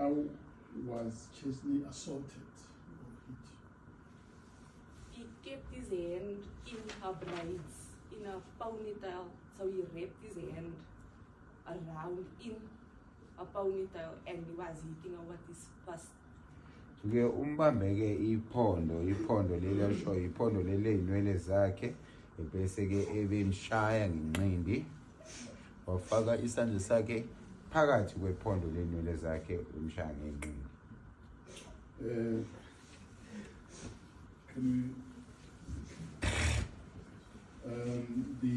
How was Chesney assaulted or hit? He kept his hand in her braids, in a ponytail. So he wrapped his hand around in a ponytail and he was hitting her with his fist. Ke umbambe ke iphondo, iphondo leli alishoyo, iphondo leli ey'nwele zakhe, bese ke ebemshaya ngenqindi, wafaka isandla sakhe phakathi kwephondo ley'nwele zakhe, umshaya ngenqindi. Can we? The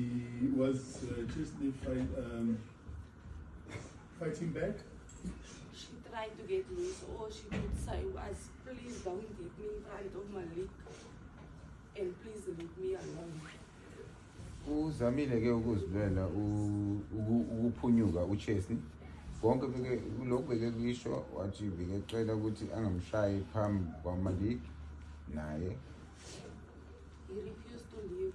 was Chesney fighting back? She tried to get loose. All she could say was, "Please don't hit me in front of Malik, and please leave me alone." Uzamile ke ukuzilwela, ukuphunyuka uChesney. Konke beke lokhu beke kusho, wathi bekecela ukuthi angamshayi phambi kwaMalik naye. He refused to leave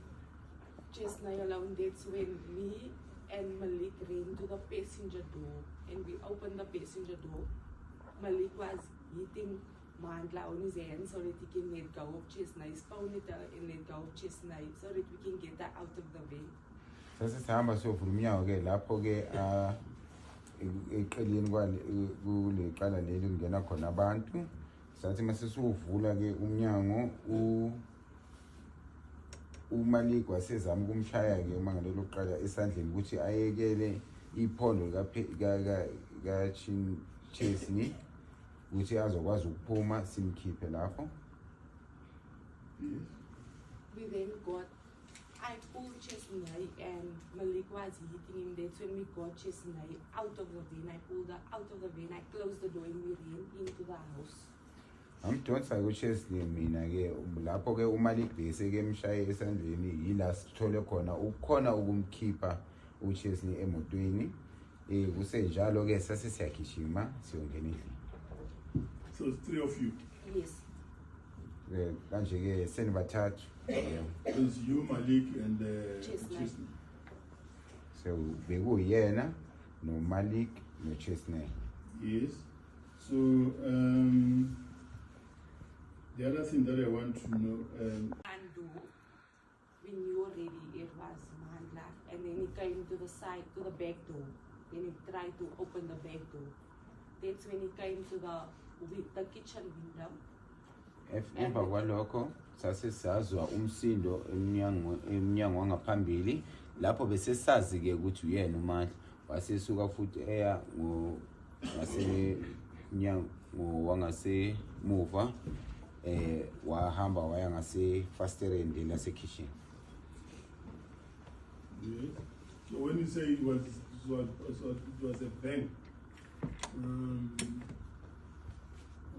Chesney alone. That's when me and Malik ran to the passenger door and we opened the passenger door. Malik was hitting Mandla on his hand so that he can let go of Chesney's ponytail and let go of Chesney so that we can get her out of the van. Sase sihamba siyovula umnyango ke lapho ke eqeleni kwale kule qala leli kungena khona abantu. Sathi mase siwuvula ke umnyango, uMalik wasezama ukumshaya ke umangalelo oqala esandleni ukuthi ayekele iphondo ka Chesney ukuthi azokwazi ukuphuma, simkhiphe lapho. Yes. We then got, I pulled Chesney and Malik was hitting him. That's when we got Chesney out of the van. I pulled her out of the van. I closed the door and we ran into the house. Amdonsa ke uChesney mina ke lapho ke uMalik bese ke emshaye esandleni, yila sithole khona ukukhona ukumkhipha uChesney emotweni. Kusenjalo ke sase siyagijima siyongena endlini. So it's three of you. Yes. Kanje ke senibathathu. Yebo. It's you, Malik, and Chesney. Chesney. So bekuyena noMalik noChesney. Yes. So the other thing that I want to know, And door, we knew already it was Mandla, and then he came to the side, to the back door. Then he tried to open the back door. That's when he came to the kitchen window. Emva kwalokho sase sazwa umsindo emnyango wangaphambili, lapho bese sazi ke ukuthi uyena uMandla. Wasesuka futhi eya ngo ngasemnyango wangasemuva, wahamba waya ngasefasitereni lase kitchen. Yes. So when you say it was a bang.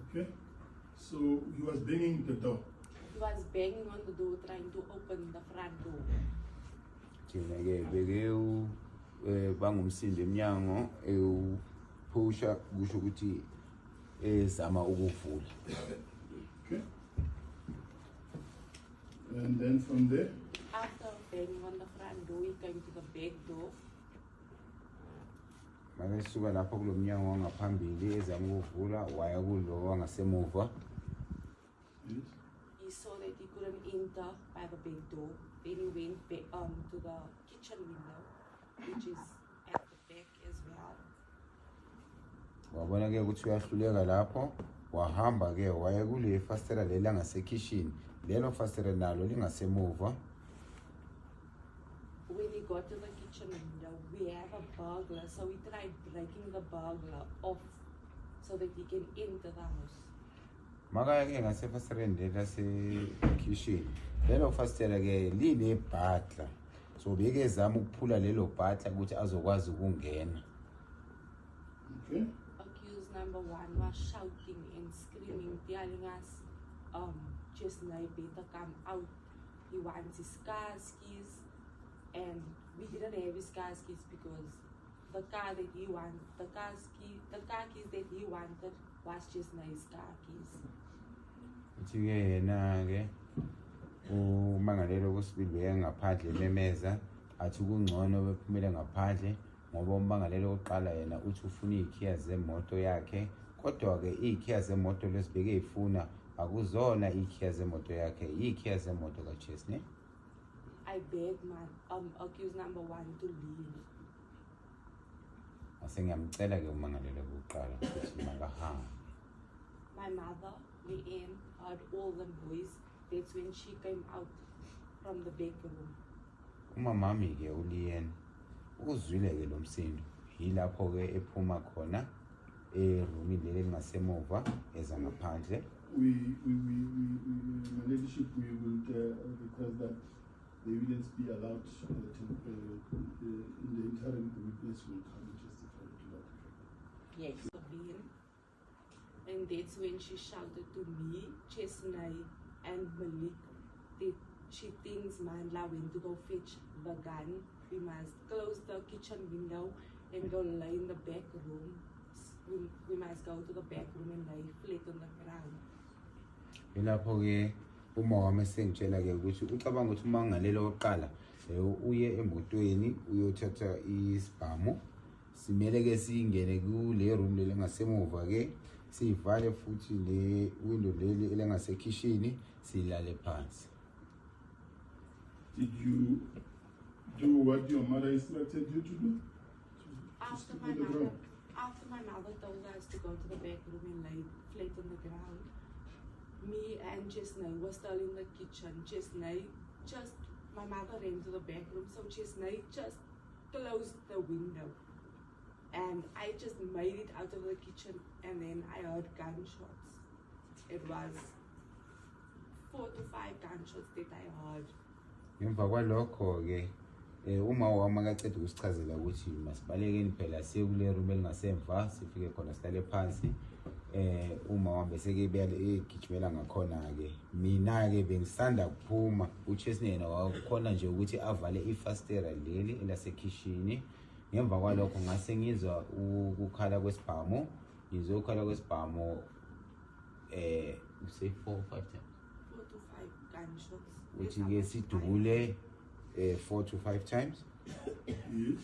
Okay. So he was banging the door. He was banging on the door, trying to open the front door. Thina ke beke bangumsindo emnyango, ewuphusha, kusho ukuthi ezama ukuvula. Okay. And then from there, After banging on the front door, he came to the back door. Makesuka lapho kulo mnyango wangaphambili ezama ukuvula, waya kulo wangasemuva. Yes. He saw that he couldn't enter by the back door. Then he went back to the kitchen window, which is at the back as well. Wabona ke ukuthi uyahluleka lapho, wahamba ke waya kule fastera leli langasekhishini, lelo fastera nalo lingasemuva. When he got to the kitchen window, we have a burglar, so he tried breaking the burglar off so that he can enter the house. Makaya ke ngasefastereni leli lasekhishini, lelo fastera ke line-burglar, so bekezama ukuphula lelo burglar ukuthi azokwazi ukungena. Okay. Accused number one was shouting and screaming, telling us, "Chesney better come out. He wants his car keys." And we didn't have his car keys because the car that he want, the car key, the car keys that he wanted was Chesney's car keys. Uthi ke yena ke umangalelo kwesibili beke ngaphandle ememeza, athi kungcono bephumele ngaphandle ngoba ummangalelo oqala yena uthi ufuna iy'khiya zemoto yakhe, kodwa Kodwa-ke iy'khiya zemoto lezi bekeyifuna akuzona iy'khiya zemoto yakhe, iy'khiya zemoto kaChesney. I begged my accused number one to leave. Ngase ngiyamcela-ke umangalelwa wokuqala ukuthi makahambe. My mother, Leanne, heard all the noise. That's when she came out from the back room. Umamami-ke uLeanne uzwile-ke lo msindo, yilapho-ke ephuma khona erumini leli elingasemuva eza ngaphandle. My ladyship, we will request that the evidence be allowed in the interim, the witness will come and testify to that effect. Yes. Sabine. And that's when she shouted to me, Chesney, and Malik that she thinks Mandla went to go fetch the gun. We must close the kitchen window and go lay in the back room. We must go to the back room and lay flat on the ground. Yilapho-ke uma wami esengitshela-ke ukuthi ucabanga ukuthi umangalelwa wokuqala uye emotweni uyothatha isibhamu, simele-ke singene kule room leli engasemuva-ke siyivale futhi le window leli elingasekhishini silale phansi. Did you do what your mother instructed you to do? To After sleep my on the mother, ground? After my mother told us to go to the back room and lay flat on the ground, me and Chesney were still in the kitchen. Chesney just, my mother ran to the back room, so Chesney just closed the window. And I just made it out of the kitchen, and then I heard gunshots. It was 4 to 5 gunshots that I heard. Ngemva kwalokho-ke uma wami akaceda ukusichazela ukuthi masibalekeni phela siye kule room elingasemva sifike khona sihlale phansi, uma wami bese-ke egijimela ngakhona-ke. Mina-ke bengisanda kuphuma, uChesney yena wakhona nje ukuthi avale ifastera leli elasekhishini. Ngemva kwalokho ngase ngizwa ukukhala kwesibhamu, ngizwe ukukhala kwesibhamu say 4 or 5 times. 4 to 5 gunshots. Uthi-ke sidubule 4 to 5 times. Yes.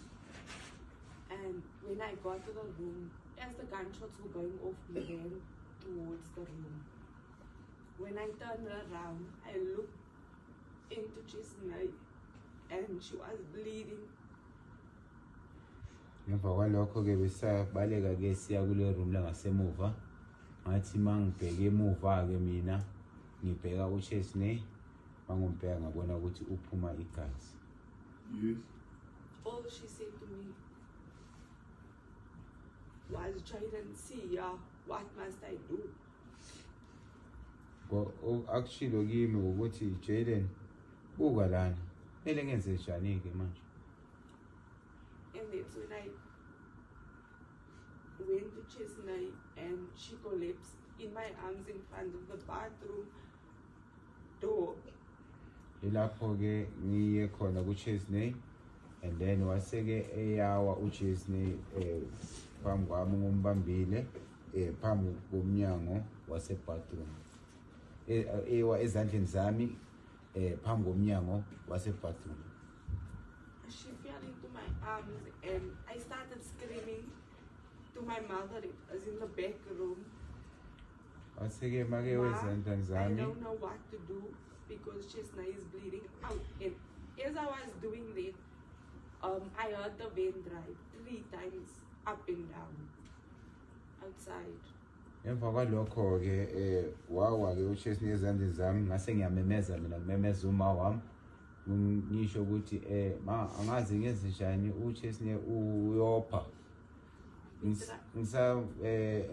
And when I got to the room, as the gunshots were going off, we ran towards the room. When I turned around, I looked into Chesney and she was bleeding. Ngemva kwalokho-ke besabaleka-ke siya kule room langasemuva. Ngathi uma ngibheke emuva-ke mina ngibheka uChesney, mangimbheka ngabona ukuthi uphuma igazi. Yes. All she said to me was, Jaden, see ya, what must I do? Akushilo kimi ukuthi Jaden, buka lana, kumele ngenze njani-ke manje? And that's when I went to Chesney and she collapsed in my arms in front of the bathroom door. Ilapho-ke ngiye khona kuChesney and then wase-ke eyawa uChesney phambi kwami ngumbambile phambi komnyango wase-bathroom. Ewa ezandleni zami phambi komnyango wase-bathroom. She fell into my arms and I started screaming to my mother. It was in the back room. Wase-ke make wezandleni I zami. don't know what to do because Chesney is bleeding out. And as I was doing that, I heard the van drive 3 times up and down outside. Emva kwalokho-ke wawa-ke uChesney ezandleni zami, ngase ngiyamemeza mina, ngimemeza uma wami ngisho ukuthi ma angazi ngenze njani, uChesney uyopha.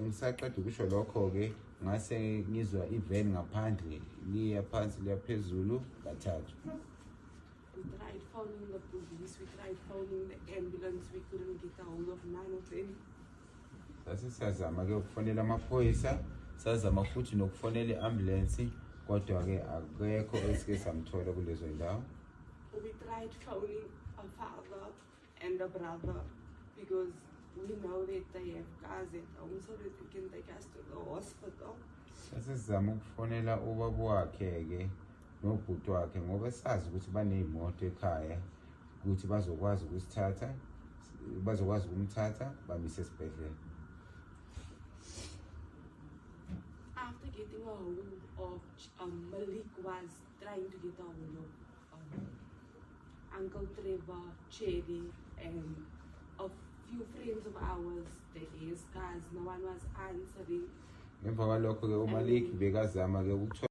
Ngisaqeda ukusho lokho-ke ngase ngizwa iveni ngaphandle liya phansi liya phezulu kathathu. We tried phoning the police, we tried phoning the ambulance, we couldn't get a hold of none of them. Sase siyazama-ke ukufonela amaphoyisa, sazama futhi nokufonela i-ambulensi, kodwa-ke akekho esike samthola kulezo ndawo. We tried phoning a father and a brother because we know that they have cars at home so that they can take us to the hospital. Sase sizama ukufonela ubaba wakhe-ke nobhuti wakhe ngoba sazi ukuthi baney'moto ekhaya ukuthi bazokwazi ukusithatha, bazokwazi ukumthatha bamise esibhedlela. getting a hold of Malik was trying to get a hold of Uncle Trevor, Cherry, and a few friends of ours that has cars. No one was answering. Ngemva kwalokho-ke uMalik bekazama-ke ukuthola